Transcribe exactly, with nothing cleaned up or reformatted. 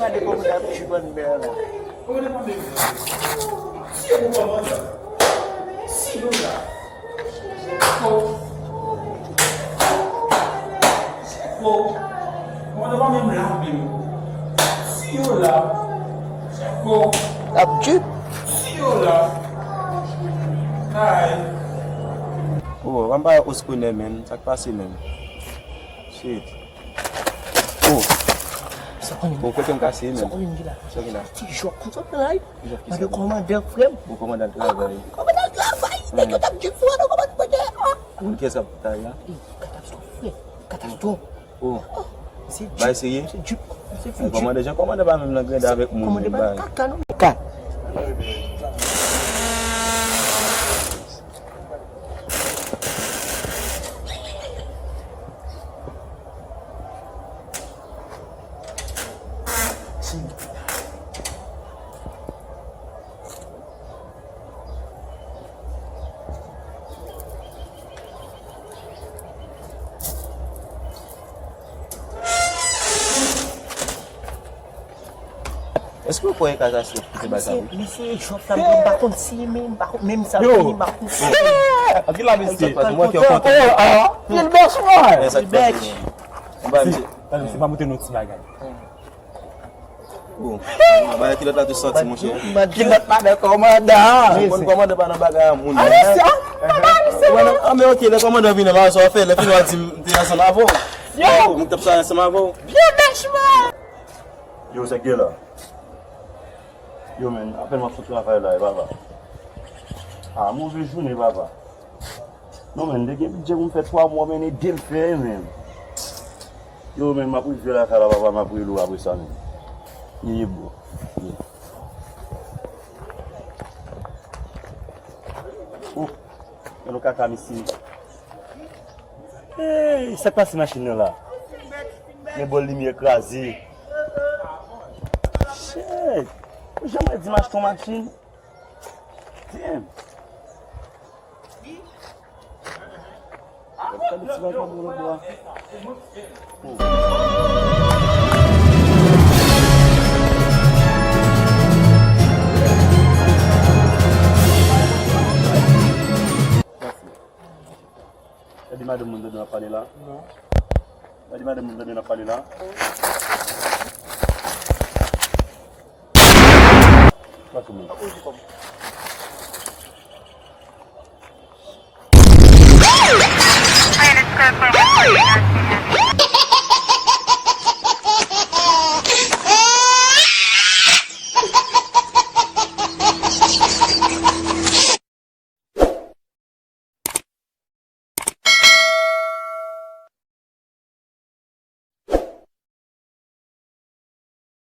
Gade kòman l ap jwenn bèl la. Kòman depann de si yo kòmandan. Si yo la. Chèfo. Chèfo. Kòmandan pa menm la menm. Si yo la. Chèfo. Ap jip. Si yo la. Ay. Oh, anba oskonè menm, sa k pase menm? Shit. Oh. Sa konn. Bon, kote m kase menm? Sa konn ki la? Sa ki la? Ti jòk konsa la. Mande kòmandan frè m. Bon, kòmandan travay. Kòmandan travay. Nèg yo t ap jip sou an, kòmandan. Kiyès k ap travay la? Katastwòf, frè. Katastwòf. Oh. Bay serye? Se jip. Se jip. Kòmandan Jan, kòmandan pa menm nan grandè avèk moun menm bay. Kaka non. Kaka. Èske w kwè e katastwòf ki te bay sa wi? Mesye, mesye, jòf la, mwen pa konn si men, m pa konn menm sa, m pa konn si men. Anpil la, mesye. Mwen ki kontan. Oh, ah, pil bèch, mwen. Pil bèch. Tande, se pa montre nou ti bagay. Bon, bay kilòt la tou santi, monchè. Kilòt pa nan kòmandan. Ou konn kòmandan pa nan bagay a moun. Anbe ok, lè kòmandan vini, m a sa fè, lè fini w a di m te ansanm avè w. Yo! Mwen t ap sa ansanm avè w. Byen bèch mwen! Yo, sa k gen la? Yo, men, apèn m ap sot travay la, e papa. Ah, move jounen, papa. Non, men, m te gen bidjè pou m fè twa mwa, men, ede m fè, men. Yo, men, m ap rive lakay la, papa, m ap rele w apre sa, men. Ye, ye, bro. Ye. Oh, men, nou kaka, mesye. Hey, sa k pase machin nan la? Men bòl limyè kraze. Shit! Ou janm wè di m achte yon machin? Damn! Gade ti bagay mwen lòt bò a. Gade madanm mwen tande w ap pale la. Non. Gade madanm mwen tande w ap pale la. Pase mwen.